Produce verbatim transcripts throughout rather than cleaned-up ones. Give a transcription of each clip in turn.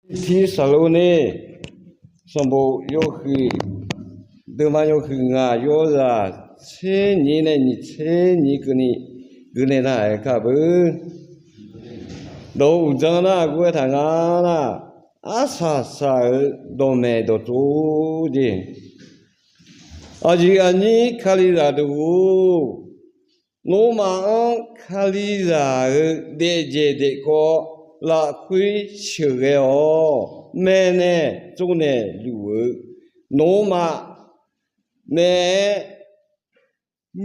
Tiq Tersaqlorni sanqbof yawhuiq, deuvma yawhuiq ngaq, yawzaq tser nyiq nae nyiq tser nyiq keuvni gui nae nar-aer kar beu. Dawq uqdzan nar aqgeu aertaq nga nar, arsaq saq-euq dawqmaeq dawqtsov jeq. Aqyuif aqnyir Kalizaq deuq-or, nawmaf-anr Kalizaq-euq daefdzaeq daefkawv lafkhoer sheuqghae-awr, maeqnaeq tsovnaeq luf-eu, nawmaf naeq-aer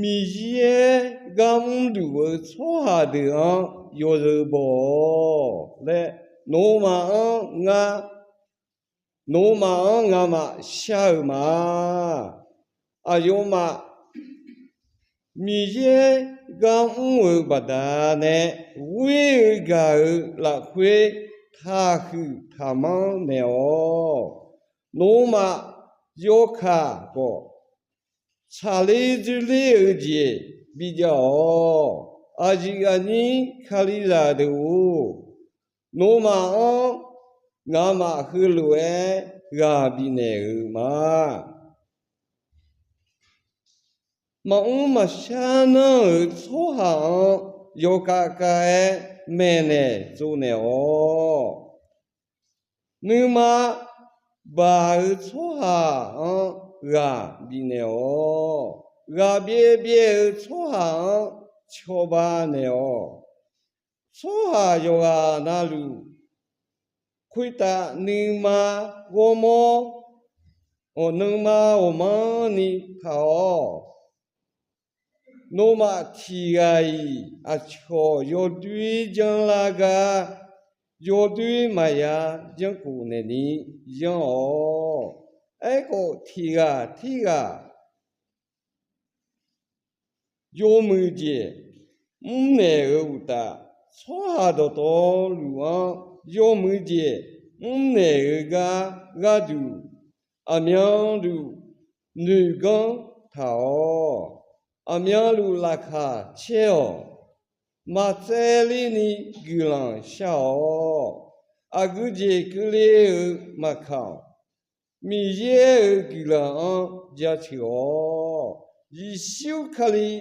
Miqyaer gar mrluf-eu tsawrhaq deuq-anr yawzeu baw-awq laer, nawmaf-anr ngar, nawmaf-anr ngamaf shar-euq ma. Aqyawfmaf Miqyaer gar mr-euq baqdanae, ghoer-eu gaq-euq lafkhoer taqhuiq taqmanr naeq-awq. Nawmaf yawkaq khawf tsaqler dzoerler-eu jeq bijav-awq. Aqyuif aqnyir Kalizaq deuq-or, nawmaf-anr ngamaf heulof-aer ghaq bifnaeq-euq ma. Maqmr maqshar nanr-euq tsawrhaq-anr yawkhav khav-aer maeqnaeq tsovnaeq-awq. Nuima baq-eu tsawrhaq-anr ghaq bifnaeq-awq. Ghaq byaev byaev-eu tsawrhaq-anr cawba naeq-awq. Tsawrhaq yawqghaq navluf khoertav nuima ghawrmawr, nuima ghawqmanrni taq-awr, nawmaf tiq ghaq-iq aqcawq yawdoer janrlar gar, yawdoer maqya janrkhof naeqni yanr-awq. Aerkhawf, tiq ghaq tirghaq yawmuiq jeq mrnaeq-eu uqtaf, tsawrhaq dawqtawvluf-anr yawmuiq jeq mrnaeq-eu gar gharduq, aqmyanluf noeqganr taq-awq. Aqmyanluf laqkhaq caer-awq. Maqtsaevler ni guiqlanq shar-awq. Aqgeu jeq keuvle-euq maqkaq-awq. Miqyaer-euq guiqlanq-anr jaceuq-awq. Yeqsur Kali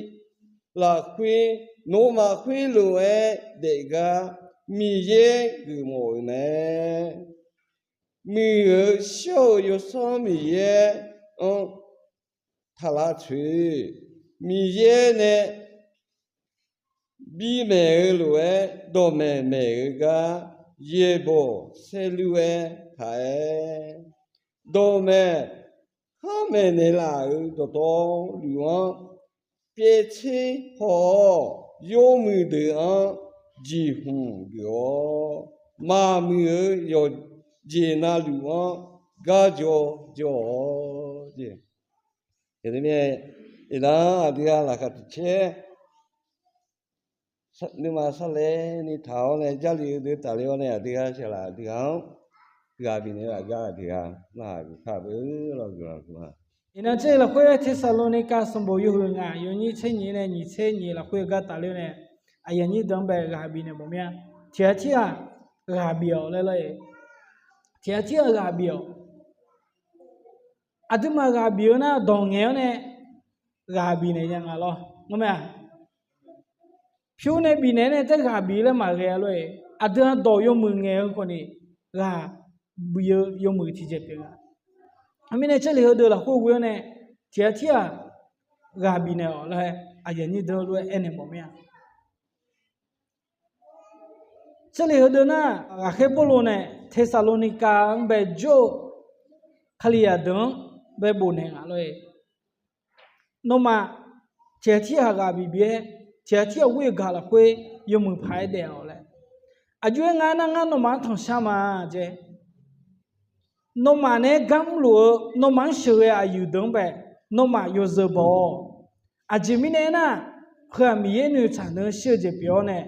lafkhoer nawmaf khoerlof-aer daefgar Miqyaer geufmawf-eu mae. Muiq-eu shawr-eu Yawsanr Miqyaer-anr taq lavtsoeq. Miqyaer nae bimaeq-eu lof-aer dawqmaeq maeq-eu gar yaeqbawq saerlu-aer taq-aer, dawqmaeq kharmaeq naeqlaf-euq dawqtawvluf-anr pyaevtser haw-awr, yawmuiq deuq-anr jeqhmq geuf-awr, maqmuiq-eu yawqjeq navluf-anr garjaw jaw-awq. Iqnan aqdui ghaq laqkhaq tiq caer nuima sarlaer ni taq-awr nae Jarlif heudeuq tafler-awr nae aqdui ghaq saqlaq aqdui ghaq-anr ghaq bifnaeq-eu aqgar aqdui ghaq narhaq geuf kar beu lawr guiqlanq ma. Iqnan tser lafkhoer Tersaqlornika sanqbof yawhuiq ngaq yawnyir tser nyiq nae nyiq tser nyiq lafkhoer gar tafler-awr nae, aqyuif aqnyir deuq-anr bae ghaq bifnaeq mawf mir-a. Tiq ghaq tirghaq ghaq bif-awq laer lor-eq. Tiq ghaq tirghaq ghaq bif-awq. Aqduimaf ghaq bif-eu nar dawq ngaeq-awr nae ghaq bifnaeq nya nga lawr. Ngeur mae-a? Pyur nae bifnaeq nae taef ghaq bif laer maqghae-a lor-eq. Aqdui-aq dawq yawmuiq ngaeq-eu khawf ni ghaq bif-eu yawmuiq tiqjeq pyeuf nga. Heumirnae Jarlif heudeuq lafkhoer ghoe-awr nae tiq ghaq tirghaq ghaq bifnaeq-awq laer aqyuif aqnyir deuq-anr lof-aer aernaeq mawf mir-a. Jarlif heudeuq nar, ghaqkhaer Pawrluv nae Tersaqlornika-anr bae jawr-eu Kalizaq deuq-anr bae bofnaeq nga lor-eq. Nawmaf tiq ghaq tirghaq ghaq bif bif-aer, tiq ghaq tirghaq ghoer-eu gaq lafkhoer yawmuiq paq-aer daef-awq laer. Aqjox-aer nga aernar, ngar nawmaf-anr tanqshar ma jaer. Nawmaf naeq-aer gar mrluf-eu nawmaf-anr sheuqghae aqyuif deuq-anr bae nawmaf yawzeu baw-awq. Aqjeq mirnae aernar, heu-aq Miqyaer noeqtsaq nan shir-eu jeq pyeuf-awr nae,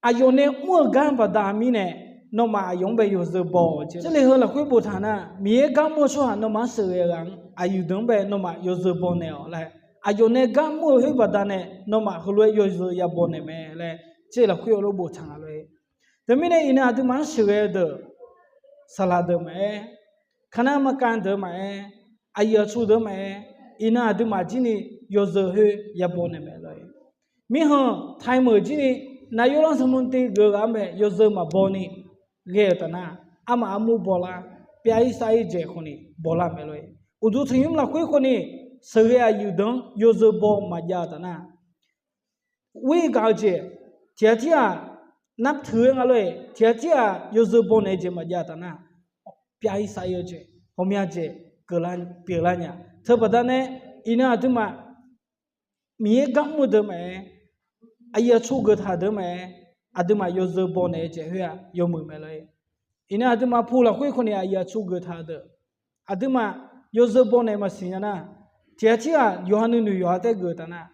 aqyawf nae mr-eu gar baqda mirnae, nawmaf aqyawf-anr bae yawzeu baw-awq jeq. Jarlif heu lafkhoer boftaq nar, Miqyaer gar mr-eu tsawrhaq nawmaf-anr sheuqghae-eu ghaq-anr aqyuif deuq-anr bae nawmaf yawzeu baw naeq-awq laer, aqyawf nae gar mr-eu khoer baqda nae nawmaf heulof-aer yawzeu yabaw naeq mae laer Jarlif lafkhoer heulof boftaq nga lor-eq. Teumirnae iqnan aqduimaf-anr sheuqghae-eu deuq saqlaq deuq maqaer, karnar maqkav deuq maqaer, aqyuif aqtsu deuq maqaer, iqnan aqduimaf jir ni yawzeu khoer yabaw naeq mae lor-e. Mirkhanq taemeuq jir ni nav yawrlanr sanqmq tiv geuf ghaq-anr bae yawzeu maqbaw ni ghae-euq taf nar, armaf armur bawlar, pyav-ir sav-ir jeq khawf ni bawlar mae lor-e. Uqduq tanqnymr lafkhoer khawf ni sheuqghae aqyuif deuq-anr yawzeu baw maqjav-eu taf nar, ghoer gaq-eu jeq tiq ghaq tirghaq nar teu-aer nga lor-e. Tiq ghaq tirghaq yawzeu baw naeq-eu jeq maqjav taf nar, pyav-ir sav-ir-eu jeq, ghawqmya jeq keuvlar pyeuflar nya. Teubaqda nae iqnan aqduimaf Miqyaer gar mr-eu deuq maqaer, aqyuif aqtsu geuf taq-eu deuq maqaer, aqduimaf yawzeu baw naeq-eu jeq khoer-aq yawmuiq mae lor-e. Iqnan aqduimaf pu lafkhoer khawf ni aqyuif aqtsu geuf taq-eu deuq, aqduimaf yawzeu baw naeq maqsiq nya nar, tiq ghaq tirghaq yawqha nuinoeq yawqha taef geuf taf nar,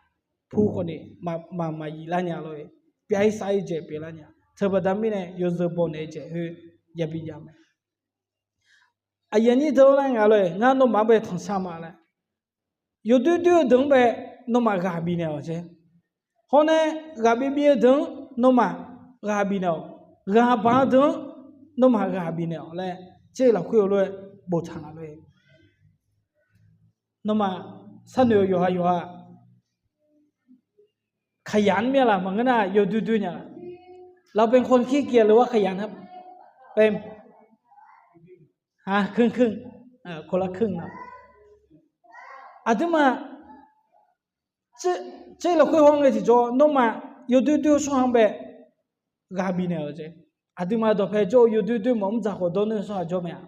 pu khawf ni maq maqyif lar nya lor-e. Pyav-ir sav-ir jeq pyeuflar nya. Teubaqda mirnae yawzeu baw naeq-eu jeq khoer yabi jav mae. Aqyuif aqnyir deuq-anr laer nga lor-e, ngar nawmaf-anr bae tanqshar ma laer. Yawdoer doer-eu deuq-anr bae nawmaf ghaq bifnaeq-awq jeq. Hawr nae ghaq bi bi-eu deuq-anr nawmaf ghaq bifnaeq-awq. Ghaq baq-eu deuq-anr nawmaf ghaq bifnaeq-awq laer, tser lafkhoer-eu lof-aer boftaq nga lor-e. Nawmaf sharnoeq-eu yawqha yawqha ขยัน mir-a laq, maqngeur nar yawdoer doer nya laq. เราเป็นคนขี้เกียจหรือว่าขยันครับ เป็น คนละครึ่ง Aqduimaf tser lafkhoer haw ngae tiqjawr nawmaf yawdoer doer-eu tsawrhaq-anr bae ghaq bifnaeq-awq jeq. Aqduimaf dawqpae jawr-eu yawdoer doer mawf mr dzaq khawf dawr ner-eu tsawrhaq jawr mae-a.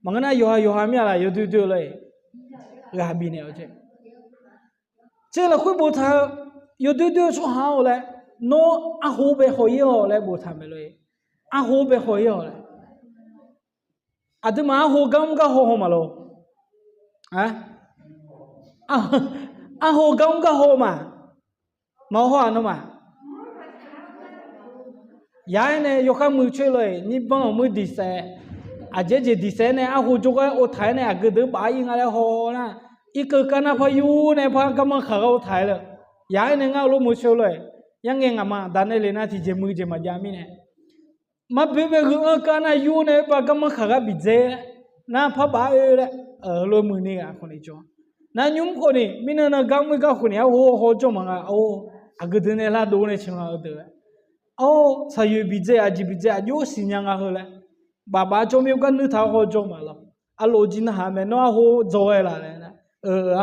Maqngeur nar yawqha yawqha mir-a laq, yawdoer doer-eu lor-e, ghaq bifnaeq-awq jeq. Tser lafkhoer boftaq-eu yawdoer doer-eu tsawrhaq-or laer, nawr arho bae haw-ir-awq laer boftaq mae lor-e. Arho bae haw-ir-awq laer. Aqduimaf arho gar mr gar haw haw maqlor. Arho gar mr gar haw ma. Maqhaw-aq nawmaf. Yaq-aer nae yawkhav muiq coer lor-e, nyir banr-awq muir diq saef. Aqjeq jeq diq saef-aer nae arho jawrgar-aer ov taq-aer nae aqgeu deuq baf-ir nga laer haw nar, irkeuv kar nar par yur nae par garmanr khaq gar ov taq-aer le. Yaq-aer nae ngar-eu lor muiq coer lor-e. Yar ngae ngaqma daq nae le nar tiqjeq muiq jeq maqjav mirnae Mar boer bae gheu anr kar nar yur nae aer par garmanr khaq gar bidzae laer, nar par baf oe laer, lomuiq ni ghaq khawf ni jawr. Nar nymr khawf ni mirnan nan gar mr gar khawf ni arho haw jawr ma nga, or, aqgeu deuq nae lar dov nae can nga-eu deuq laer, or, saqyoeq bidzae aqjeq bidzae aqjox siqnya nga heu laer, baf baf jawr mir gar nuir taq-awr haw jawr ma lawr. Arlof jir narhaq mae, nawr arho dzaw ghae laf laer,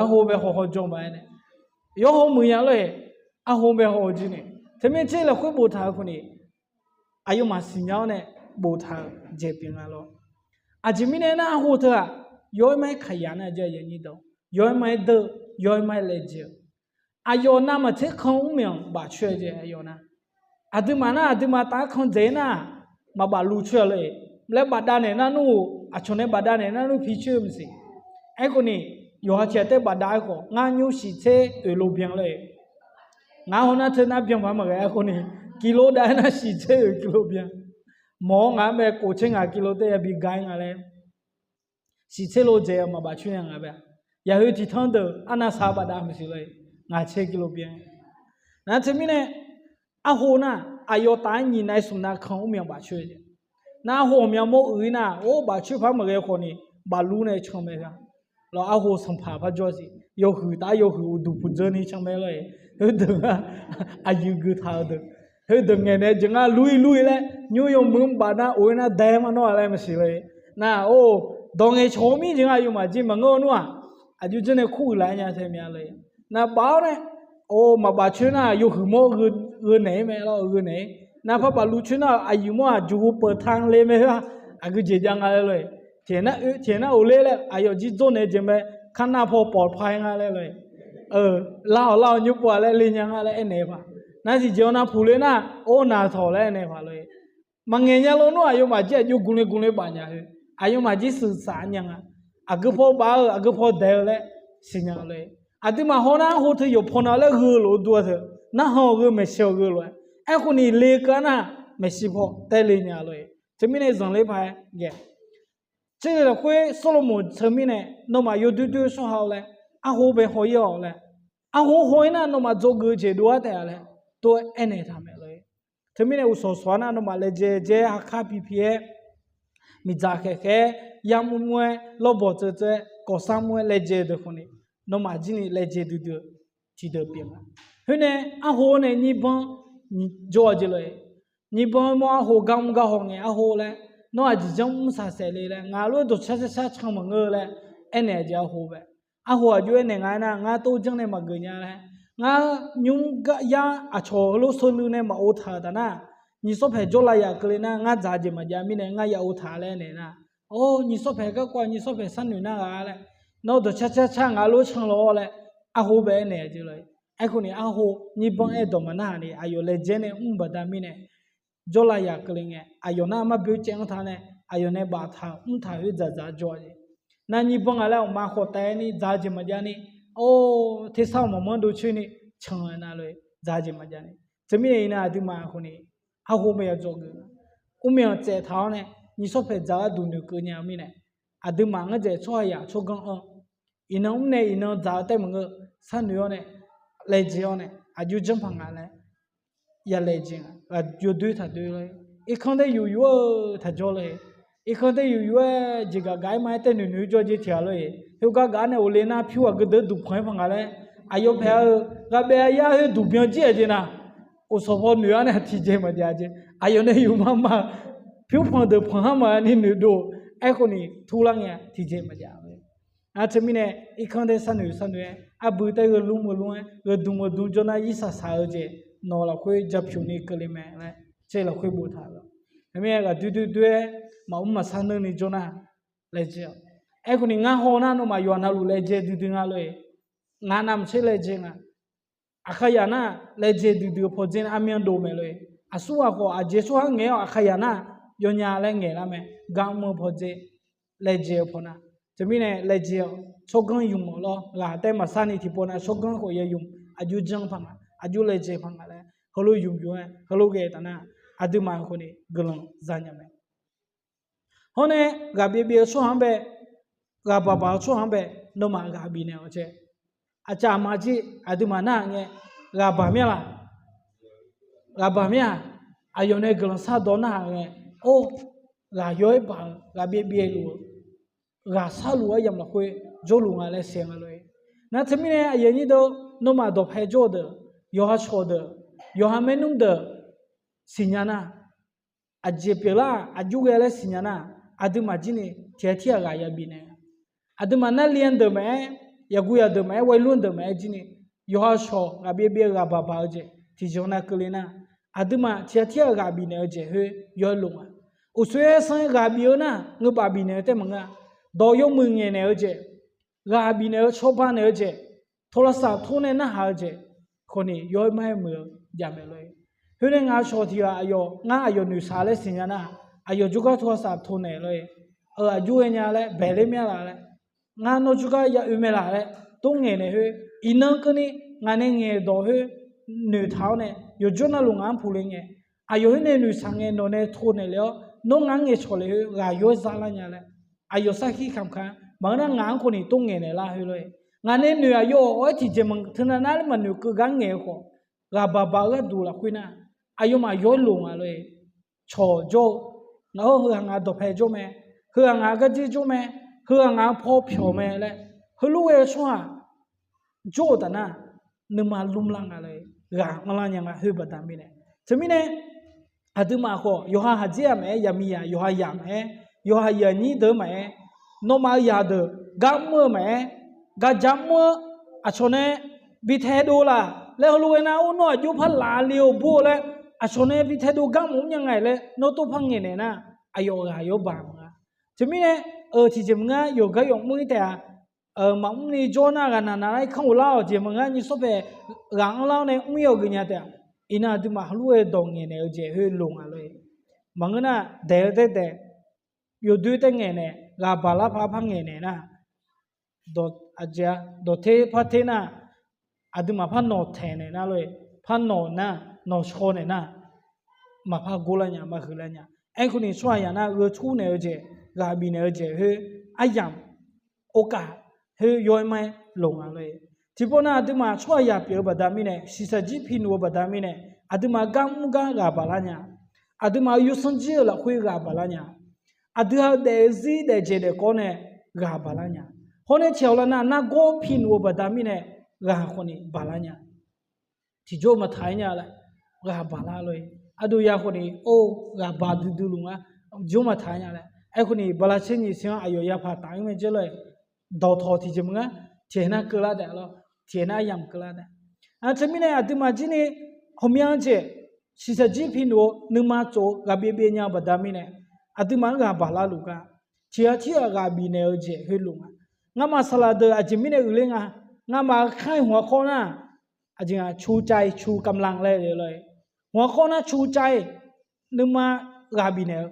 arho bae haw haw jawr ma-aer nae, yawr haw muiq nya lor-e, arho bae haw jir ni, teumirnae tser lafkhoer boftaq-eu khawf ni aqyawfmaf siqnya-awr nae boftaq-eu jeq pyeuf nga lawr. Aqjeq mirnae nar arho teu-aq, yawr-aer mar-aer kaqyaq nar, yawr-aer mar-aer deur, yawr-aer mar-aer laejae-eu, aqyawf navmaqtser kan mr myanq bafcoer-eu jeq aqyawf nar, aqduimaf nar aqduimaf taf-aer kan dzaeq-ir nar, maqbaf lu coer-a lor-e. Laer bafdav naeq nar nmr-euq aqcawq nae bafdav naeq nar nmr pi coer-eu maqsiq. Aerkhawf ni, yawqha tiq ghaq taef bafdav-aer khawf ngar nymr shiq tser oeq lo byan lor-e. Ngar hawnar teu nar byan paq maqghae. Aerkhawf ni, kilo dav-aer nar shiq tser oeq kilo byan. Mawq-awr ngaq-anr bae kof tser ngaq kilo taef yabi ga-ir nga laer, shiq tser lo dzaeq-eu maqbaf coer nya nga bae-a. Yaqhoe tiq tanr deuq arnav saq-eu bafdav maqsiq lor-e, ngaq tser kilo byan. Nar teumirnae, arho nar, aqyawf taf-aer nyiq nav-aer smq nav kan mr myanq bafcoer-eu jeq. Nar arho ghawqmya mawr uiq-ir nar, or, bafcoer paq maqghae khawf ni, baf lur nae can mae lar. Lawr, arho sanqpaq par jawr siq, yawhuiq taf-aer yawhuiq uqduq puq dzeur ni can mae lor-e. Heudeuq-a, aqyuif geuf taq-eu deuq, heudeuq ngaeq nae jeq ngar lur-ir lur-ir laer, nymr yawmuiq-anr baf nar of-ir nar dae ma nawr-aq laer maqsiq lor-e. Nar, or, dawq ngaeq cawq-eu mir jeq ngar aqyawfmaf jir maqngeur-eu nmr-aq, aqjox janr nae kurhuiq laf-aer nya tae mya lor-e. Nar baf-awr nae, or, maqbaf coer nar yawhuiq mawr gheu naeq-ir mae lawr, gheu naeq-ir. Nar par baf lur coer nar aqyuif mawr-aq juqhu peuq tan le mae heu-a. Aqgeu jeq jav nga laer lor-e. Tiqnae oe tiqnae of ler laer aqyawf jir dzawr naeq jeq mae, kar nar paw pawf pa-aer nga laer lor-e. Lar-awq lar-awq nymr pov-a laer le nya nga laer aernaeq paq. Nar tiqjeq-awr nar puq ler nar, or, naq tawq laer aernaeq paq lor-e. Maqngaeq nya lor nmr-aq, aqyawfmaf jir aqjox gmq le gmq le baf nya heu, aqyawfmaf jir suqsaq nya nga. Aqgeu paw baf-eu aqgeu paw daeq-eu laer siqnya lor-e. Aqduimaf hawnar arho teu yawqpaw nav laer gheu lof-eu dov-a teu, narhaq-awq gheu maeqshi-awq gheu lof-aer, aerkhawf ni le keuv-a nar, maeqshi paw taer le nya lor-e. Teumirnae zanqler paq-aer gae, tser lafkhoer Sawrlomoq teumirnae nawmaf yawdoer doer-eu tsawrhaq-awr laer, arho bae haw-ir-awq laer, arho haw-ir nar nawmaf dzawgeuf-eu jeq dov-ar taef-a laer, tov-aer aernaeq taq mae lor-e. Teumirnae uqsawq sawq-ar nar nawmaf laejae jae-aer, haqkar pipi-aer, miqdzaq khaeq khaeq-aer, yar mur mur-aer, lawrbawq tseuv tseuv-aer, kawqsar mur-aer laejae deuq khawf ni, nawmaf jir ni laejae duidui-eu tiqdeuq pyeuf nga. Khoernae arho-awr nae nyirbanr jawr-eu jeq lof-aer, nyirbanr mawr arho gar mr gar haw ngae arho laer, nawr aqjeq janr mr saqsaef le laer, ngaq lof-aer dawqcar car car can maqngeur laer aernaeq-eu jeq arho bae. Arho aqjox aernaeq nga aernar, ngar tov janr nae maqgeuf nya laer, ngar nymr gar yar aqcawq heulof seuvluiv nae maqov taq-euq taf nar, nyiq sawr paeq jawrlav yaf keuvle nar, ngar dzaq jeq maqjav mirnae ngar ya ov taq laer aernaeq nar, or, nyiq sawr paeq garkawv nyiq sawr paeq sharnoeq nar ghaq laer, nawr dawqcar car car ngaq lof-aer can lawr laer, arho bae aernaeq-eu jeq lof-aer. Aerkhawf ni arho nyirbanr aerdawq maqnar-aq ni aqyawf laejae nae mr baqda mirnae, jawrlav yaf keuvle ngae, aqyawf nar marbyoe caev-anr taq nae, aqyawf nae baftaq mr taq khoer dzaqdzaq jawr-a jeq. Nar nyirbanr nga laer aqma khawf taef-aer ni dzaq-eu jeq maqjav ni, or, tersar-awq maqmanr dov coer ni, can-eu nar lof-aer dzaq-eu jeq maqjav ni. Teumirnae iqnan aqduimaf khawf ni, arho bae ya dzawgeuf nga. Mrmyanq tsaeftaq-awr nae, nyiq sawr paeq dzaq gharduq noeqkeuv nya-eu mirnae, aqduimaf ngar dzaeq tsawrhaqzaq tsawrganr anr, iqnan mr nae iqnan dzaq-eu taef maqngeur, sharnoeq-awr nae, laejae-awr nae aqjox janr paq nga laer ya laejae nga. Ghaq yawdoer taq doer lor-e, irkanr daer yuf yuf-eu taq jawr lor-e, irkanr daer yuf yuf-aer jeqgaf gaf-aer ma-aer taev noeq noeq-ir jawr jeq tiq ghaq lor-e, khoergar gaf-ar nae ofle nar pyur ghaq geu deuq duq panq-aer paq nga laer, aqyawf paeq-a-eu ghaq baef-a yar khoer duq byan jir-aq jeq nar, uqsawq paw noeq-ar nae tiqjeq maqjav jeq, aqyawf nae yuf ma ma, pyur panq deuq panq-anr maqni noeqdov, aerkhawf ni turlar ngae tiqjeq maqjav-a. Nar teumirnae irkanr daer sharnoeq sharnoeq-aer arbui taer gheulmr gheulmr-aer gheudm gheudm jawr nar irsaq saq-eu jeq, nawq lafkhoer japyuq ni keuvle mae laer tser lafkhoer boftaq-eu. Teumirnae ghaq doer doer doer-aer maqmr maqsar neur ni jawr nar laejae-awq. Aerkhawf ni ngar haw nar nawmaf yawqha navluf laejae duidui nga lor-e. Ngaq navmaqtser laejae nga. Aqkhaqyaq nar laejae duidui-eu pawdzer nae armyan dov mae lor-e. Aqsur ghaq khawf aqjeq tsawrhaq ngaeq-awr aqkhaqyaq nar yawnya laer ngaeqlar mae. Gar mr-eu pawdzer laejae-eu pawnav. Teumirnae laejae-awq, tsawrganr ymq-awq lor. Ghaq taer maqsar ni tiqpov nav tsawrganr khawf ya ymq, aqjox janr paq nga, aqjox laejae paq nga laer heulof ymq ymq-aer heulof ghae taf nar, aqduimaf khawf ni guiqlanq za nya mae. Hawr nae ghaq byaev byaev-eu tsawrhaq-anr bae, ghaq baq baq-eu tsawrhaq-anr bae, nawmaf ghaq bifnaeq-awq cae. Aqcaf aqma jir aqduimaf nar-aq ngae, ghaq baq mir-a laq? Ghaq baq mir-a? Aqyawf nae guiqlanq shardawq narhaq ngae, or, ghaq yaw-aer baq-euq ghaq byaev byaev luf-eu ghaq sharluf-aer yamq lafkhoer jawrluf nga laer saeq nga lor-e. Nar teumirnae aqyuif aqnyir deuq, nawmaf dawqpae jawr-eu deuq, yawqha shawq deuq, yawqha maernmr deuq siqnya nar, aqjeq pyeuflar aqjox ghae laer siqnya nar, aqduimaf jir ni tiq ghaq tir ghaq ghaq ya bifnaeq-a. Aqduimaf narli-a deuq maqaer, yaqguv yaq deuq maqaer, waerlur deuq maqaer jir ni, yawqha shawq ghaq byaev byaev ghaq baq baq-eu jeq tiqjeq nav keuvle nar, aqduimaf tiq ghaq tir ghaq ghaq bifnaeq-eu jeq khoer yaw-aer loq nga. Uqtsoeq-aer sanr-aer ghaq bif-eu nar, ngeur baf bifnaeq-eu taef maqngeur-a. Dawq yawmuiq ngaeqnaeq-eu jeq, ghaq bifnaeq-eu cawba naeq-eu jeq, tawqlaqsaf tov nae narhaq-eu jeq khawf ni yaw-aer mar-aer muiq-eu jamaeq lor-e. Khoer nae ngaq shawq tiq ghaq aqyawf ngar aqyawf noeqshaq laer siqnya nar, aqyawf jawrgar tawqlaqsaf tov naeq lor-e. Eu, aqjox ghaenya laer baeq ler mir-a laf laer, ngar nawr jawrgar ya oe mae laf laer tov ngaeqnaeq khoer, iqnan keuvni ngaq nae ngaeqdawq khoer noeqtaq-awr nae yawqjawr navluf ngaq-anr puq le ngae, aqyawf khoer nae noeqshaq ngae nawq nae tov naeq le-awr nawr ngaq-anr ngaeqcawq le khoer ghaq yaw-aer zalar nya laer, aqyawf sarkir kamq ka maqngeur nar ngaq-anr khawf ni tov ngaeqnaeq lar khoer lor-e. Ngaq nae noeq aqyawf awq-aer tiqjeq teunav nar laer maqnoeq keuv gar ngaeq-eu khawf, ghaq baq baq-eu gharduq lafkhoer nar, aqyawfmaf yaw-aer loq nga lor-e. Cawq jawr-eu, ngaq hawr heughaq ngaq dawqpae jawr mae, heughaq ngaq garjer jawr mae, heughaq ngaq paw pyawq mae laer, heulof ghae-eu tsawrhaq jawr-eu taf nar, nuima lmr lar nga lor-e. Ghaq anrlar nya nga khoer baqda mirnae. Teumirnae aqduimaf khawf yawqha haqdzer-aq maqaer, yaqmiqzaq yawqha yaq maqaer, yawqha aqyuif aqnyir deuq maqaer, nawmaf-eu yaq deuq gar mr-eu maqaer, gar ja mr-eu, aqcawq nae bi taedov laf laer heulof ghae nar, or, nawr aqjox par laf le-eu bor-eu laer, aqcawq nae bi taedov gar mq mr nya nga laer nawr tov par ngaeqnaeq nar, aqyawf ghaq yaw baq maqnga. Teumirnae, eu, tiqjeq maqngar yawqgar yawf mr-ir taef-a. Maqmr ni jawr nar ghaqnaq naq lar-ir kanr ghoflar-awq jeq maqngar nyiq sawr paeq ghaq anrlar-awr nae mr-ir-awq geunya taef-a. Iqnan aqduimaf heulof-aer dawq ngaeqnaeq-eu jeq khoer loq nga lor-e. Maqngeur nar daeq-eu taer daeq, yawdoer taer ngaeqnaeq, ghaq baq lar par par ngaeqnaeq nar, aqjeq-a dawqter par ter nar, aqduimaf par nawq taeq naeq nar lor-e, par nawq nar, nawq shaw naeq nar, maqpar gor lar nya, maqhuiq lar nya. Aerkhawf ni tsawrhaq yaq nar gheu tur naeq-eu jeq, ghaq bifnaeq-eu jeq khoer, aryamq, orkav, khoer yaw-aer mar-aer loq nga lor-e. Tiqpov nav aqduimaf tsawrhaq yaq pyeuf-eu baqda mirnae, shiqshaq jir pi nuq-eu baqda mirnae, Aqduimaf gar mr gar ghaq baq lar nya. Aqduimaf-euq yawsanr jir-euq lafkhoer ghaq baq lar nya. Aqdui-aq daef-eu zir daef jeq daef kawv nae ghaq baq lar nya. Hawr nae tiq ghaq lar nar, nargawr pi nuq-eu baqda mirnae ghaq khawf ni baq lar nya. Tiqjawr maqtaq-aer nya laer, ghaq baq lar lor-e. Ardov ya khawf ni or ghaq baq duidui luf nga, tiqjawr maqtaq-aer nya laer. Aerkhawf ni bala tser nyiq tser-anr aqyawf yapaq taf-anr mae dzer lor-e. Dawqtawq tiqjeq maqngeur, tiqhaeq nar keuvlar daef lor, tiqhaeq nar yamq keuvlar daef. Teumirnae aqduimaf jir ni ghawqmya-eu jeq shiqshaq jir pi nuq-eu nuima tsof-eu ghaq byaev byaev nya-eu baqda mirnae, aqduimaf-anr ghaq baq lar luf gar, tiqghaq tirghaq ghaq bifnaeq-eu jeq heulof nga. Ngamaf saqlaq deuq aqjeq mirnae uiqler nga. Ngamaf-euq kar-eu hmq-a khawr nar, aqjeq nga ชูใจ ชูกำลัง laer le lor-e. Hmq-a khawr nar ชูใจ nuima ghaq bifnaeq-eu,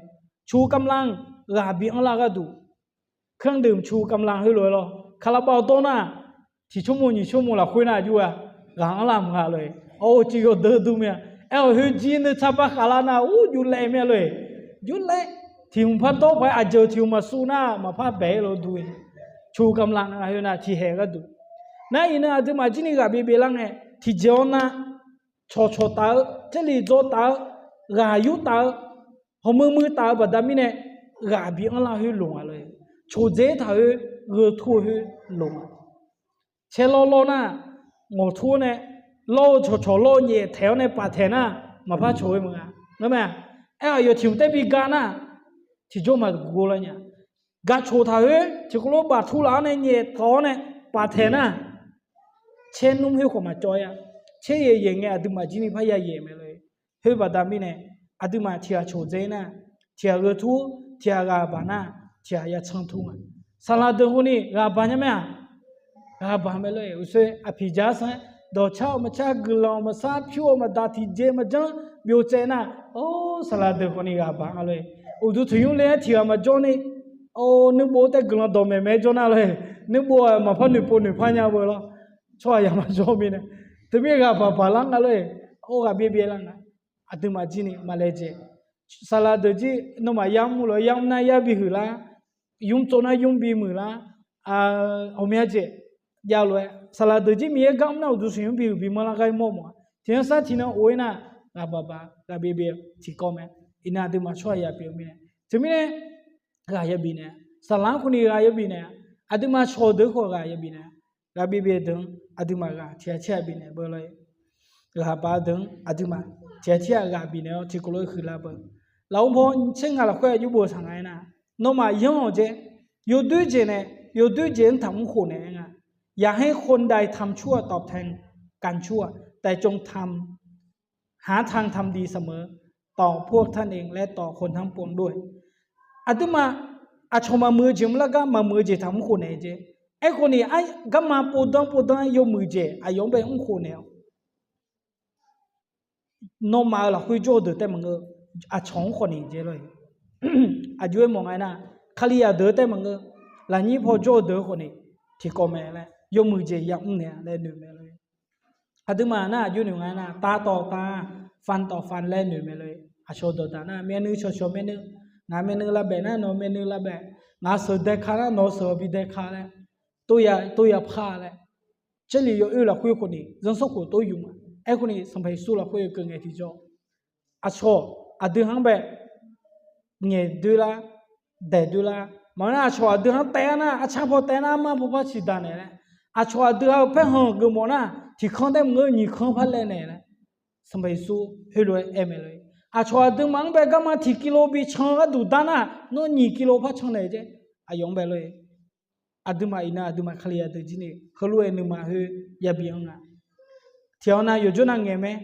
ชูกำลัง ghaq bi anrlar gharduq, เครื่องดื่มชูกำลัง heulof-aer lor, kaqlaqbav dawr nar, tiq tsawrmawq nyiq tsawrmawq lafkhoer nar aqjox-a ghaq anrlar mq nga lor-e. Awr, cif yawdeuq dur mae-a. Aer-awq, khoerjir nuisar par khavlar nar ur jov laev mae lor-e. Jov laev, tiq hmq par dawr paq-aer aqjeuq tiq hmq maqsuv nar maqpar bae-aer lor dur-e. ชูกำลัง nga khoer nar tiqhaeq gharduq. Nar iqnan aqduimaf jir ni ghaq byaev byaev lar ngae, tiqjeq-awr nar, cawqcawq taf-eu, jarlif dzaw taf-eu, ghaq yur taf-eu, hawqmui mui taf-eu baqda mirnae, ghaq bi anrlar khoer loq nga lor-e. Coqdzer taq khoer, gheu tur-eu khoer loq nga. Caerlawr lawr nar, ngawqtur-awr nae, lawr-eu cawqcawq lawr-eu nyaef taeq-awr nae paf taeq nar, maqpar cawq-eu maqnga. Ngar mae-a, aer-awq, yawtiq mq taer bi ga nar, tiqjawr maqgor lar nya. Gaq coq taq khoer tiqkawv lof baf tur laf-awr nae nyaef tawq-awr nae paf taeq nar, caer nmr khoer khawf maqcawv-a. Caer yaeq yaeq ngae aqduimaf jir ni parya yaeq mae lor-e. Khoer baqda mirnae, aqduimaf tiq ghaq coqdzer nar, tiq ghaq gheu tur, tiq ghaq ghaq baq nar, tiq ghaq ya tsanr tur nga. Saqlaq deuq hawr ni ghaq baq nya mae-aq, ghaq baq mae lor-e. Uqshoe aqpiq ja-aer sanr-aer, dawqcar-awq maqcar, guiqlanq-awq maqsar, pyur-awq maqdaq, tiqjeq maqjanr, byov tsaev nar, or, saqlaq deuq khawf ni ghaq baq nga lor-e. Uqduq tanqnymr le-aer tiq ghaq maqjawr ni, or, nuibov taer guiqlanq dawqmaeq maeq-aer jawr nar lor-e. Nuibov-aq maqpar noeqpov noeqpar nya-eu lor. Tsawrhaq yamaqjawr mirnae, teumirnae ghaq baq baq lar nga lor-e. Or, ghaq byaev byaev lar nga. Aqduimaf jir ni maqlaejae. Saqlaq deuq jir nawmaf yamr lof-aer yamr nar yar bihuiq lar, ymr tsov nar ymr bimuiq lar, ghawqmya jeq jav lof-aer saqlaq deuq jir Miqyaer gar mr nar uqduq tanqnymr bihuiq bimanr lar gar mawr mawf-a. Tiqnan sar tiqnan of-aer nar, ghaq baq baq ghaq byaev byaev tiqkawv mae. Iqnan aqduimaf tsawrhaq ya pyeuf-eu mirnae, teumirnae ghaq ya bifnaeq-a. Saqlaq-anr khawf ni ghaq ya bifnaeq-a. Aqduimaf cawq deuq khawf ghaq ya bifnaeq-a. Ghaq byaev byaev deuq-anr aqduimaf ghaq tiq ghaq tirghaq bifnaeq beu lor-e. Ghaq baq-eu deuq-anr aqduimaf tiq ghaq tirghaq ghaq bifnaeq-awr tiqkawv lof-aer huiqlar beu. Lafov paw tser ngaq lafkhoer aqjox bof saq nga-aer nar, nawmaf yanr-awq jaer, yawdoer jeq nae, yawdoer jeq-anr taqmr khof naeq-aer nga. อย่าให้คนใดทำชั่วตอบแทนการชั่ว แต่จงทำ หาทางทำดีเสมอ ต่อพวกท่านเอง และต่อคนทั้งปวงด้วย Aqduimaf aqcawq maqmuiq-eu jeq mrlar gar maqmuiq-eu jeq taqmr khof naeq-eu jeq. Aerkhawf ni garma povdanr povdanr-aer yawmuiq jeq aqyawf-anr bae mr khof naeq-awq. Nawmaf-euq lafkhoer jawr-eu deuq taef maqngeur, aqcawq-anr khawf ni jeq lor-e. Aqjox-aer mawf nga-aer nar, Kalizaq deuq taef maqngeur, lafnyir paw jawr-eu deuq khawf ni tiqkawv mae laer yawmuiq jeq yamr naeq-a laer noeq mae lor-e. Aqduimaf nar aqjox noeq nga-aer nar, tav tawf tav, fan tawf fan laer noeq mae lor-e. Aqcawq dawqdaq nar myavnuiv cawqcawq myavnuiv, ngaq myavnuiv lavbaef nar nawq myavnuiv lavbaef, ngaq sheuq dae ka nar nawq sheuq bi dae ka laer, tov ya par laer, Jarlif yawoer lafkhoer khawf ni zanrsanrkhof tov yuf ma. Aerkhawf ni Sanqpaq Yeqsur lafkhoer-eu keuv ngae tiqjawr, aqcawq aqdui-anr bae ngaeq doer lar, daeq doer lar. Maqngeur nar aqcawq aqdui-anr taev-aer nar, arcar paw taev nar, armar paw par ciqdaq naeq laer, aqcawq aqdui-euq paerkhanq geufmawf nar, tiq kanr taef maqngeur, nyiq kanr par laev naeq laer, Sanqpaq Yeqsur heulof-aer aer mae lor-e. Aqcawq aqduimaf-anr bae garma tiq kilo bi can-eu gharduq dar nar, nawr nyiq kilo par can naeq jaer, aqyawf-anr bae lor-e. Aqduimaf iqnan aqduimaf Kalizaq deuq jir ni heulof-aer nuima khoer yabi-anr nga. Tiq ghaq nav yawqjawr nav ngaeq mae.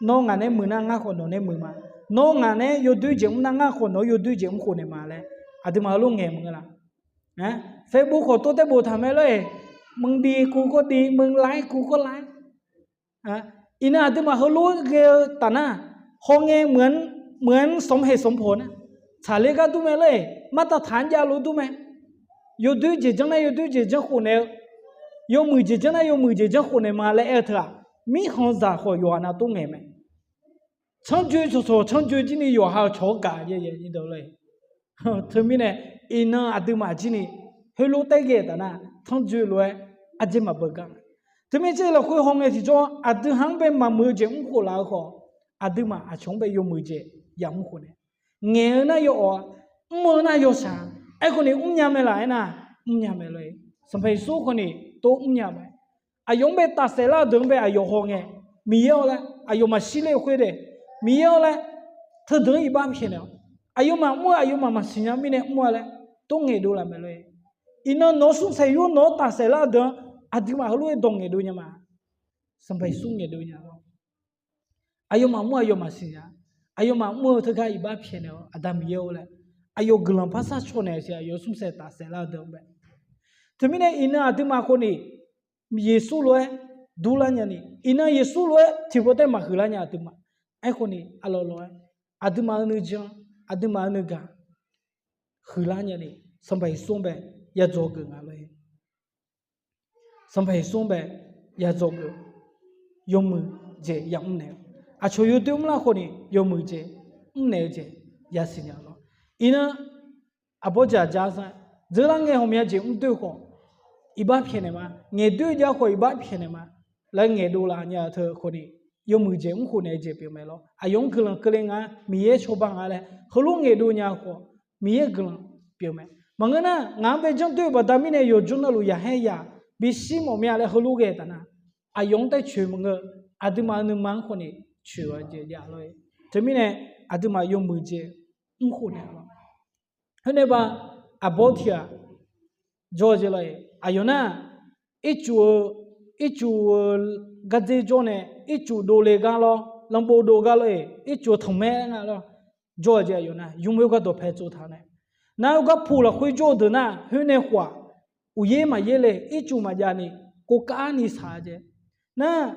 Nawr ngaq nae muiq nar ngar khawf nawq nae muiq ma. Nawr ngaq nae yawdoer jeq mr nar ngar khawf nawq-anr yawdoer jeq mr khof naeq ma laer, aqduimaf heulof ngaeq maqngeur la? Facebook khawf tov taef boftaq mae lor-e. มึงดีกูก็ดี มึงไลค์กูก็ไลค์ Iqnan aqduimaf heulof ghae-eu taf nar, hawngae เหมือนสมเหตุสมผล tsaqler gar dur mae lor-e. Martaf taq-anr javluf dur mae. Yawdoer jeq janr nar yawdoer jeq janr khof naeq-eu, yawmuiq jeq janr nar yawmuiq jeq janr khof naeq ma laer aer-eu teu-aq, mirkhanqzaq khawf yawqha nav tov ngaeq mae. Tsanr joe cawqcawq tsanr joe jir ni yawqha-euq cawq-anr gaq-a. Teumirnae iqnan aqduimaf jir ni heulof taef ghae-eu taf nar, tsanr joe lof-aer arjaer maqbeugar. Teumirnae lafkhoer hawngae tiqjawr aqdui-anr bae maqmuiq-eu jeq mr khof laf-eu khawf, aqduimaf aqcawq-anr bae yawmuiq jeq yamr khof nae, ngaeq-eu nar yawawf-a, mr-eu nar yawshaq-a. Aerkhawf ni mrnya mae laf aernar, mrnya mae lor-e. Sanqpaq Yeqsur khawf ni tov mrnya mae. Aqyawf-anr bae tafsaef lar-eu deuq-anr bae aqyawf haw ngae, Miqyaer-awr laer aqyawfmaf shirler-eu khoer daef, Miqyaer-awr laer teudeuq-anr iqbax pyaeqnaeq-awq. Aqyawfmaf mr-eu aqyawfmaf maqsiq nya mirnae mr-a laer tov ngaeqdov laf mae lor-e. Iqnan nawq-eu smrsaeq yur nawq-anr tafsaef lar-eu deuq-anr aqduimaf heulof-aer dawq ngaeqdov nya ma. Sanqpaq Yeqsur ngaeqdov nya lor. Aqyawfmaf mr aqyawfmaf siqnya, aqyawfmaf mr-eu teugar iqbax pyaeqnaeq-awq, Aqda Miqyaer-or laer aqyawf guiqlanq par sharcaw naeq-eu siq, aqyawf smrsaeq tafsaef lar-eu deuq-anr bae. Teumirnae iqnan aqduimaf khawf ni Yeqsur lof-aer durlar nya ni, iqnan Yeqsur lof-aer tiqpov taef maqhuiqlar nya aqduimaf. Aerkhawf ni aqlawq lawq-aer aqduimaf-eu nuijan, aqduimaf-eu nuigaq huiqlar nya ni, Sanqpaq Yeqsur-anr bae yadzawq geuf nga lor-e. Sanqpaq Yeqsur-anr bae yadzawq geuf, yawmuiq jeq yamr naeq-eu, aqcawq yawdoer mrlar khawf ni yawmuiq jeq mrnaeq-eu jeq yasiq nya lor. Iqnan aqbawr jaq ja-ar sanr, dzeurlar ngae ghawqmya jeq mr doer khawf iqbax pyaeqnaeq ma, ngaeqdoer jav khawf iqbax pyaeqnaeq ma laer ngaeqdov laf nya-eu teu khawf ni, yawmuiq jeq mr khof naeq-eu jeq pyeuf mae lor. Aqyawf-anr guiqlanq keuvle nga, Miqyaer cawba nga laer heulof ngaeqdov nya-eu khawf, Miqyaer-euq guiqlanq pyeuf mae. Maqngeur nar, ngaq-anr bae janr doer-eu baqda mirnae yawqjawr navluf yaqhaer yaq bishir mawf mya laer heulof ghae taf nar, aqyawf-anr taer coeq maqngeur-eu, aqduimaf-eu nuima-anr khawf ni coeq-eu jeq jav lor-e. Teumirnae aqduimaf yawmuiq jeq mr khof naeq lor. Khoernae ba, aqbawr tiq ghaq jawr-eu jeq lor-e. Aqyawf nar, ircuf-eu, ircuf-eu gardzer jawr nae, ircuf dovle gar lor, lanbov dov gar lor-e, ircuf-eu tanqmaer nga lor, jawr-eu jeq aqyawf nar, yumr khoergar dawqpae tsov taq nae, nar khoergar puq lafkhoer jawr-eu deuq nar, khoer nae khawf-aq, uqyaer maqyaer le, ircuf maqjav ni, kov kar ni saq-eu jeq. Nar,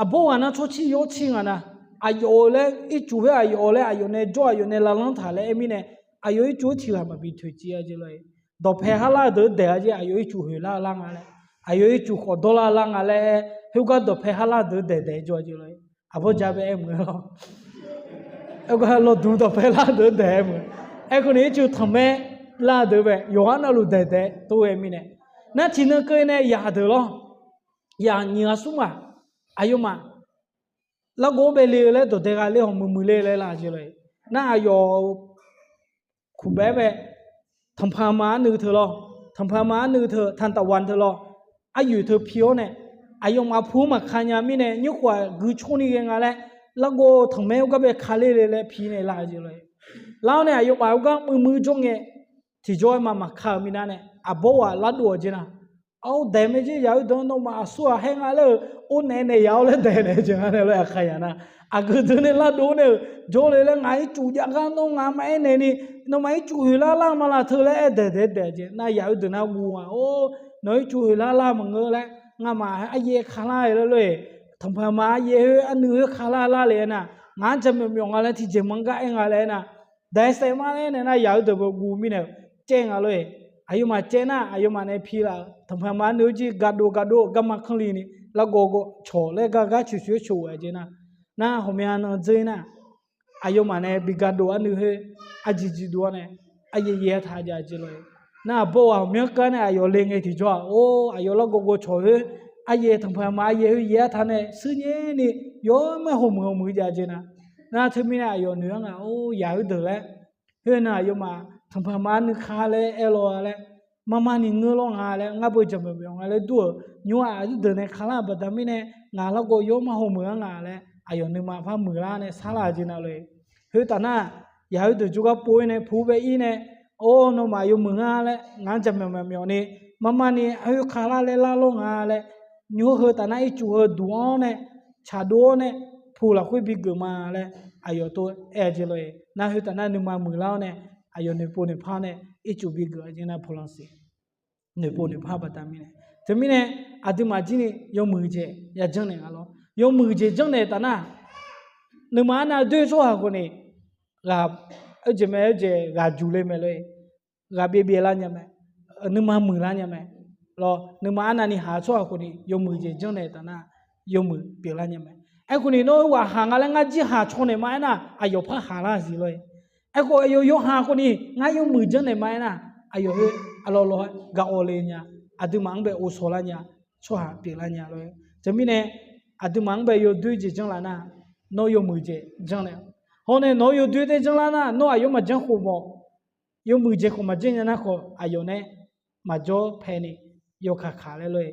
aqbawr ghaq nar tsawrcir yawr cir nga nar, aqyawf-eu laer ircuf khoer aqyawf-eu laer aqyawf nae jawr aqyawf nae lavlanr taq laer aer mirnae, aqyawf ircuf-anr tiq ghaq maqbi toeqciv-a jeq lor-e. Dawqpae har lar-eu deuq-anr daeq-a jeq, aqyawf ircuf hoeq lar-eu lar nga laer, aqyawf ircuf khawf dawrlar lar nga laer, khoergar dawqpae har lar-eu deuq-anr daeq daeq jawr-a jeq lor-e. Aqbawr ja bae aer meuq-a lor. Aergar lawdmq dawqpae lar-eu deuq-anr daeq-aer meuq. Aerkhawf ni ircuf tanqmaer lar-eu deuq bae yawqghaq navluf daeq daeq tov-aer mirnae, nar tiqnan keuv nae yaq deuq lor. Yaq nyiq ghaq smr ghaq, aqyawfmaf largawv-anr bae le-eu laer dawqdae gha ler hawq muiq muiq le laer laf jeq lor-e. Nar aqyawf kuqbae-aer bae, tanqpanq ma arnuiv teu lor, tanqpanq ma arnuiv teu, tanqtaqwaq teu lor, aryoeq teu pi-awr nae, aqyawfmaf pu-anr maqka nya mirnae nymrkhof-aq gui cawr ni ghae nga laer, largawv tanqmaer-awr gar bae ka ler le laer pi nae laf-eu jeq lor-e. Lar-awr nae aqyawfmaf-awr gar muiqmuiq jawr ngae, tiqjawr-aer ma maqka-euq minav nae aqbawr ghaq lardov-awq jeq nar, Awr, daeq mae jer, yaq-eu deuq-anr nawmaf aqsur ghaq haer nga laer-euq, or naeq naeq yaq-awr laer daeq naeq jeq nga nae lor-aq, aqkaq yaq nar, aqgeu deuq nae lardov nae-euq jawrle laer, ngaq ircuf jav gar nawr ngaq maqaer naeq ni, nawmaf ircuf hoeq lar lar ma laf teu laer aer daeq daeq daeq jeq nar, yaq-eu deuq nar guv nga, or, nawq ircuf hoeq lar lar maqngeur laer, ngamaf aryaer ka lar-e laer lor-e, tanqpanq ma aryaer khoer arnuiv khoer ka lar lar le aer nar, ngaq-anr jaqmyawf myawf nga laer tiqjeq manr gar aer nga laer aer nar, daeq saef ma laer aer nae nar, yaq-eu deuq bae guv mirnae-euq caev nga lor-e. Aqyawfmaf caev nar, aqyawfmaf nae pi laf-euq tanqpanq ma arnuiv-eu jir gardov gardov-eu garma kanr li ni, largawv gawv cawq laer gar gar coeqcoeq-aer coq-aer jeq nar, nar ghawqmya nan dzeur nar, aqyawfmaf nae bi gardov arnuiv khoer arjiq jiq dov-awr nae, aryaer yaer-a taq jav jeq lor-e. Nar aqbawr ghaq ghawqmyanr keuv-a nae aqyawf le ngae tiqjawr-aq, or, aqyawf largawv gawv cawq khoer, aryaer tanqpanq ma aryaer khoer yaer-a taq nae suir nyaer ni, yawr mar hawmuiq hawmuiq jav jeq nar, nar teumirnae aqyawf noeq-anr nga, or, yaq-eu deuq laer, khoer nar aqyawfmaf tanqpanq ma arnuiv ka laer aer law-a laer, mar mar ni ngeur lawr nga laer, ngar beu jaqmyawf myawf nga laer dur-euq nymr-aq, aqyuif deuq nae ka lar-euq baqda mirnae, ngaq largawv yawr mar hawmuiq-anr nga laer, aqyawf nuima par muiqlar nae sarlar-eu jeq nar lor-e. Khoertaf nar, yaq-eu deuq jawrgar pov-ir nae pu bae ir nae, or, nawmaf yawmuiq nga laer ngaq-anr jaqmyawf myawf myawf ni, mar mar ni khoer ka lar laer lar lawr nga laer, nymr heutaf nar ircuf heu duq-anr nae, tsaqdov-awr nae, pu lafkhoer bigeuf ma laer, aqyawf tov-aer aer-eu jeq lor-e. Nar khoertaf nar nuima muiqlar-awr nae, aqyawf noeqpov noeqpar-awr nae, ircuf bigeuf-eu jeq nar, pulansiq noeqpov noeqpar baqda mirnae. Teumirnae, aqduimaf jir ni yawmuiq jeq ya janrnaeq nga lor. Yawmuiq jeq janrnaeq taf nar, nuima arnav doer tsawrhaq khawf ni, ghaq, oerjeq mae oerjeq ghaq juq le mae lor-e. Ghaq byaev byaev lar nya mae, nuima muiqlar nya mae. Lawr, nuima arnavni haq-eu tsawrhaq khawf ni yawmuiq jeq janrnaeq taf nar, yawmuiq pyeuflar nya mae. Aerkhawf ni nawr-eu ghaq haq nga laer ngar jir haq caw naeq ma aernar, aqyawf par haq lar-eu siq lor-e. Aerkhawf aqyawf yawhaq khawf ni ngar yawmuiq janrnaeq ma aernar, aqyawf khoer aqlawq lawq-aer gaq-awq le nya, aqduimaf-anr bae ghovshaw lar nya, tsawrhaq pyeuflar nya lor-e. Teumirnae, aqduimaf-anr bae yawdoer jeq janr laf nar, nawr yawmuiq jeq janrnaeq. Hawr nae nawq-anr yawdoer taer janrlar nar, nawr aqyawf maqjanr khof mawf, yawmuiq jeq khawf maqjanr nya nar khawf, aqyawf nae maqjawr paeni yawkaq kaq laer lor-e.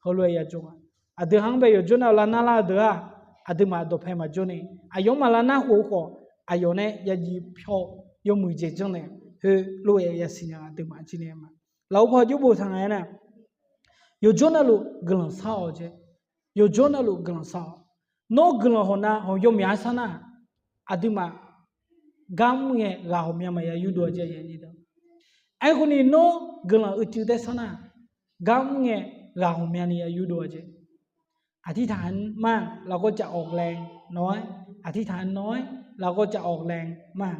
Heulof-aer ya jawr nga. Aqdui ha-anr bae yawqjawr nav-eu lar narlar-eu deuq-aq, aqduimaf dawqpae maqjawr ni, aqyawfmaf lar nar khof-eu khawf, aqyawf nae ya jiv pyawr-eu yawmuiq jeq janrnaeq. Heulof-aer yasiq nya aqduimaf jir nae ma. Lafov paw jawr boftaq nga aernar, yawqjawr navluf guiqlanq shar-awq jeq. Yawqjawr navluf guiqlanq shar-awq. Nawr guiqlanq hawq nav hawq yawmyaq-aer shar nar, aqduimaf gar mr ngae ghaq ghawqmya maqya yurdov-a jeq. Aerkhawf ni nawr guiqlanq uicuiv taer shar nar, gar mr ngae ghaq ghawqmyani ya yurdov-a jeq. Aqtirtaq-anr mar, lafghawr caf awq ghae-a nawr-aer, aqtirtaq-anr nawr-aer, lafghawr caf awq ghae-a mar.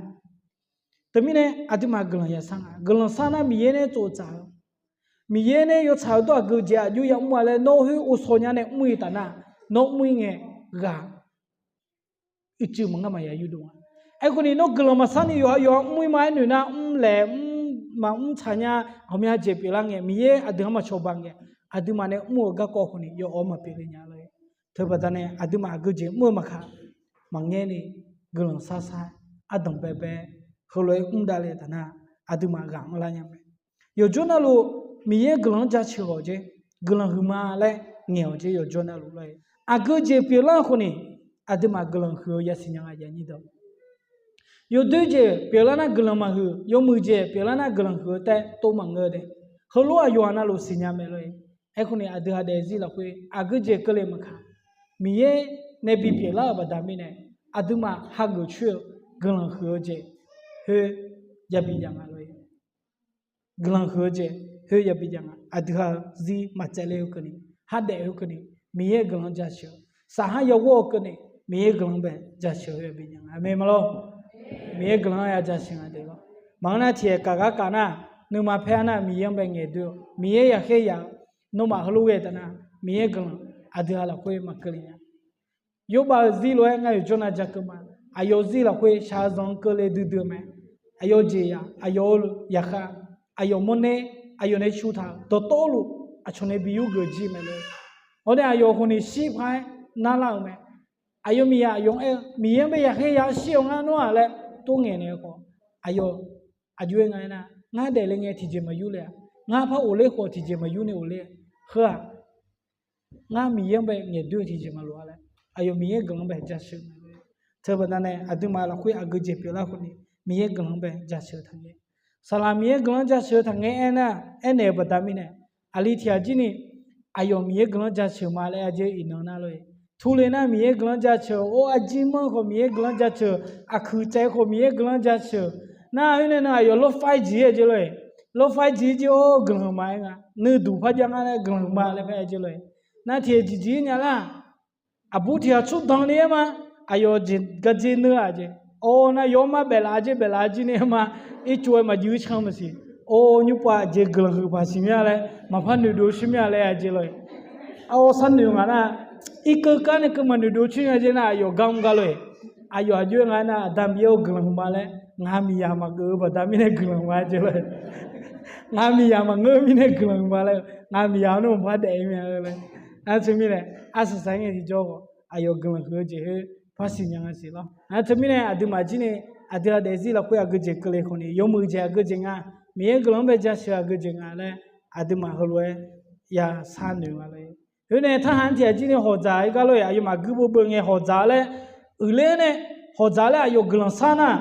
Teumirnae aqduimaf guiqlanq yashar nga. Guiqlanq shar nar Miqyaer nae tsoftsaf-eu, Miqyaer nae yawtsaq-eu dawr aqgeujeq aqjox yamr-a laer nawr khoer ghovshaw nya nae mr-ir taf nar, nawr mr-ir ngae ghaq uicuiv maqngeur maqya yurdov nga. Aerkhawf ni nawr guiqlanq maqshar ni yawqha yawqha mr-ir ma-aer noeq nar, mrlaeq mr maqmr tsaq nya, ghawqmya jeq pyeuflar ngae, Miqyaer aqdui-anr maqcawba ngae, aqduimaf nae mr-eu garkawv khawf ni yawawr maqpyeuf le nya lor-e. Teubaqda nae aqduimaf aqgeujeq mr-eu maqkaq, maqngaer ni guiqlanq shar shar, ardanq baebae, heulof-aer mr davle taf nar, aqduimaf ghaq anrlar nya mae. Yawqjawr navluf Miqyaer guiqlanq-anr jaceuq-awq jeq, guiqlanq huiqma laer ngaeq-awq jeq yawqjawr navluf lor-e. Aqgeujeq pyeuflar khawf ni, aqduimaf guiqlanq huiq-eu yasiq nya nga aqnyir deuq. Yawdoer jeq pyeuflar nar guiqlanq maqhuiq, yawmuiq jeq pyeuflar nar guiqlanq huiq-eu taer tov maqngeur de. Heulof-aer yawqha navluf siqnya mae lor-e. Aerkhawf ni aqdui ha daefzir lafkhoer aqgeujeq keuvle maqkaq, Miqyaer nae bipyeuflar-euq baqda mirnae, aqduimaf hageuf coer-eu guiqlanq huiq-eu jeq khoer yabi jav nga lor-e. Guiqlanq huiq-eu jeq khoer yabi jav nga. Aqdui ha-eu zir maqtsaevler-eu keuvni, hardaef-eu keuvni, Miqyaer guiqlanq-anr jaceuq-eu, saqhar yaghawr-eu keuvni, Miqyaer guiqlanq-anr bae jaceuq-eu yabi jav nga. Aqmeq ma lor. Miqyaer guiqlanq-anr ya jaceuq nga de lor. Maqngeur nar tiqaer kaq gar kaq nar, nuima paer-a nar Miqyaer-anr bae ngaeqdoer-eu, Miqyaer yaqkhaer yaq-eu, nawmaf heulof ghae taf nar, Miqyaer guiqlanq aqdui ha lafkhoer maqkeuvle nya. Yawrbav-eu zir lof-aer ngar yawqjawr nav ja keuv ma. Aqyawf zir lafkhoer shaqzanq-anr keuvle duidui-eu mae. Aqyawf jeqzaq, aqyawf-eu yaqkhav, aqyawf mawrner, aqyawf nae cu taq-euq dawqtawvluf aqcawq nae bi yurgeuf jir mae lor. Hawr nae aqyawf khawf ni shir paq-aer narlar-euq mae. Aqyawf miqyaq aqyawf-anr aer-eu, Miqyaer-anr bae yaqkhaer yaq-eu shir-awr ngar nawr-aq laer tov ngaeq naeq-eu khawf, aqyawf aqjox-aer nga aernar, ngar daefle ngae tiqjeq maqyur le-aq, ngar par ghofler khawf tiqjeq maqyur ni ghofler-a. Heu-aq, ngar Miqyaer-anr bae ngaeqdoer-eu tiqjeq maqloq-a laer, aqyawf Miqyaer guiqlanq-anr bae jaceuq-eu mae. Teubaqda nae aqduimaf lafkhoer aqgeujeq pyeuflar khawf ni, Miqyaer guiqlanq-anr bae jaceuq-eu taqngae. Saqlaq Miqyaer guiqlanq-anr jaceuq-eu taqngae aernar, aernaeq-eu baqda mirnae, aqli tiq ghaq jir ni, aqyawf Miqyaer guiqlanq-anr jaceuq ma laer aqjeq iqnan nar lor-e. Turle nar Miqyaer guiqlanq-anr jaceuq, or, arjir manr khawf Miqyaer guiqlanq-anr jaceuq, aqkuiq tsaev khawf Miqyaer guiqlanq-anr jaceuq. Nar khoer nae nan aqyawf lawrfav-ir jeq-ir-a jeq lor-e. Lawrfav-ir jeq-ir jir or guiqlanq ma-aer nga. Nuideuq par jav ngar nae guiqlanq ma laer paer-a jeq lor-e. Nar tiq ghaq jeq jeq-ir nya lar. Aqbur tiq ghaq tsawrdanq ni-aer ma. Aqyawf jeq gardzer neur-aq jeq. Awr nar yawr mar baeflaf-a jeq baeflaf-a jir ni-aer ma. Ircuf-aer maqjuir can maqsiq. Or, nymrpov aqjeq guiqlanq huiq paq siq mir-a laer maqpar noeqdov coer mir-a laer-a jeq lor-e. Awr sharnoeq ngaq nar, irkeuv kar nae keuv maqnoeqdov coer nya jeq nar aqyawf gar mr gar lor-e. Aqyawf aqjox-aer nga aernar, Aqda Miqyaer-or guiqlanq huiqma laer, ngaq miqyaq maqgeuf-eu baqda mirnae guiqlanq huiqma jeq lor-e. Ngaq miqyaq maqngeur mirnae guiqlanq huiqma laer, ngaq miqyaq-anr nmr par daef-ir mya laer. Nar teumirnae, arsaq saq-aer ngae tiqjawr khawf aqyawf guiqlanq huiq-eu jeq khoer par siqnya nga siq lor. Nar teumirnae aqduimaf jir ni, aqdui ha daefzir lafkhoer aqgeujeq keuvle khawf ni, yawmuiq jeq aqgeujeq nga, Miqyaer guiqlanq-anr bae jaceuq aqgeujeq nga laer, aqduimaf heulof-aer ya sharnoeq nga lor-e. Khoer nae tarhaq-anr tiq ghaq jir ni hawqdzaq-ir gar lor-e, aqyawfmaf guir beuvbeuv ngae hawqdzaq laer, uiqler nae hawqdzaq laer aqyawf guiqlanq shar nar,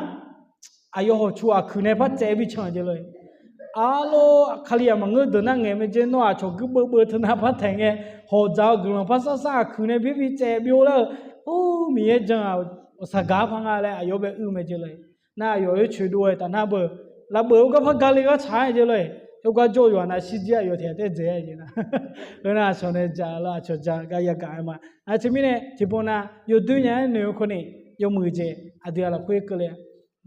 aqyawf hawqcu aqkuiq nae par tsaev-aer bi can-eu jeq lor-e. Arlor, Kalizaq maqngeur deuq nar ngaeq mae jeq, nawr aqcawq guir beuvbeuv teu nar par taeq ngae, hawqdzaq-eu guiqlanq par shar shar aqkuiq nae bi bi tsaev bi or lar-eu, or, Miqyaer jan-aq, saqgaq-ar par nga laer aqyawf bae uir mae jeq lor-e. Nar aqyawf oer coeqdov-aer taf nar beuq, lavbeuf-eu gar par gale gar tsaq-aer jeq lor-e. Khoergar jawr-eu yawqha nav shirjir aqyawf tiq ghaq taef dzaeq-aer jeq nar. Khoernar aqcawq nae dzaq lor, aqcawq dzaq gar yagaq-aer ma. Nar teumirnae tiqpov nav yawdoer nya-aer noeq-eu khawf ni, yawmuiq jeq aqdui-aq lafkhoer keuvle-a.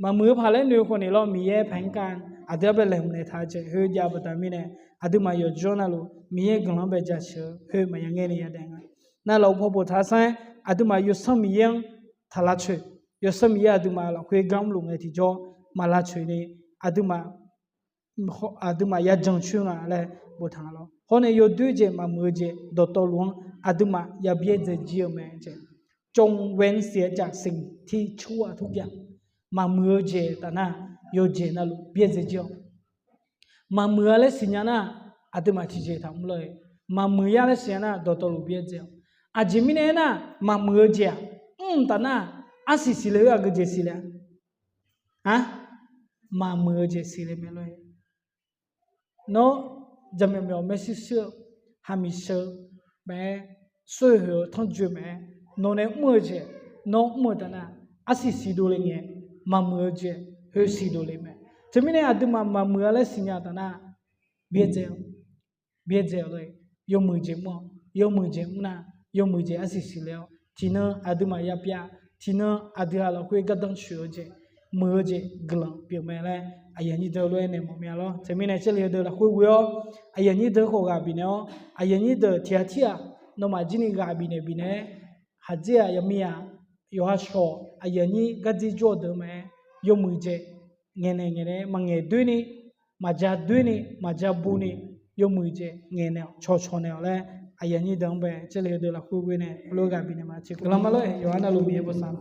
Maqmuiq-eu paq laer noeq-eu khawf ni lor, Miqyaer paeq-anr ka-a aqdui-anr bae laeqhmq naeq taq-eu jeq khoer jav-eu baqda mirnae, aqduimaf yawqjawr navluf Miqyaer guiqlanq-anr bae jaceuq-eu khoer maqya ngaer ni yadaef nga. Nar lafov paw boftaq-eu sanr-aer, aqduimaf Yawsanr Miqyaer-anr taq lavcoeq. Yawsanr Miqyaer aqduimaf lafkhoer gar mrluf ngae tiqjawr maq lavcoeq ni, aqduimaf aqduimaf yajan coer nga laer boftaq nga lor. Hawr nae yawdoer jeq maqmuiq-eu jeq dawqtawvluf-anr aqduimaf yabyaer dzae jir-eu mae jeq. จงเว้นเสียจากสิ่งที่ชั่วทุกอย่าง Maqmuiq-eu jeq taf nar, yawqjeq navluf byaerdzae jir-awq. Maqmuiq-a laer siqnya nar, aqduimaf tiqjeq taq mr lor-e. Maqmuiq-a laer siqnya nar, dawqtawvluf byaerdzae-awq. Aqjeq mirnae aernar, maqmuiq-eu jeq-aq, mr taf nar, arsiq siqle-eu aqgeu jeq siqle-a? A, maqmuiq-eu jeq siqle mae lor-e. Nawr jaqmyawf myawf maershuir shuir-eu, hamiq sheu-eu maqaer, soer hoeq-eu tanrjoe maqaer, nawq nae mr-eu jeq, nawr mr-eu taf nar, arsiq siqdov le ngae, maqmuiq-eu jeq khoer siqdov le mae. Teumirnae aqduimaf maqmuiq-a laer siqnya taf nar, byaerdzae-awq. Byaerdzae-awq lor-e. Yawmuiq jeq mr-awq. Yawmuiq jeq mr nar, yawmuiq jeq arsiq siqle-awr, tiqnan aqduimaf yapyav, tiqnan aqdui-aq lafkhoer gardanr coeq-eu jeq, muiq-eu jeq guiqlanq pyeuf mae laer aqyuif aqnyir deuq lof-aer naeq mawf mya lor. Teumirnae Jarlif heudeuq lafkhoer ghoe-awr, aqyuif aqnyir deuq khawf ghaq bifnaeq-awr, aqyuif aqnyir deuq tiq ghaq tirghaq nawmaf jir ni ghaq bifnaeq bifnaeq-aer, haqdzer-aq yaqmir-aq, yawqha shawq aqyuif aqnyir gardzir jawr-eu deuq maqaer, yawmuiq jeq ngaeqnaeq ngaeqnaeq-aer maqngaeq doer ni, maqja doer ni, maqja bu ni, yawmuiq jeq ngaeqnaeq-awq, cawqcawq naeq-awq laer aqyuif aqnyir deuq-anr bae Jarlif heudeuq lafkhoer ghoe nae heulof-aer ghaq bifnaeq ma. Tiqkawv lanma lor-e, yawqha navluf Miqyaer bosav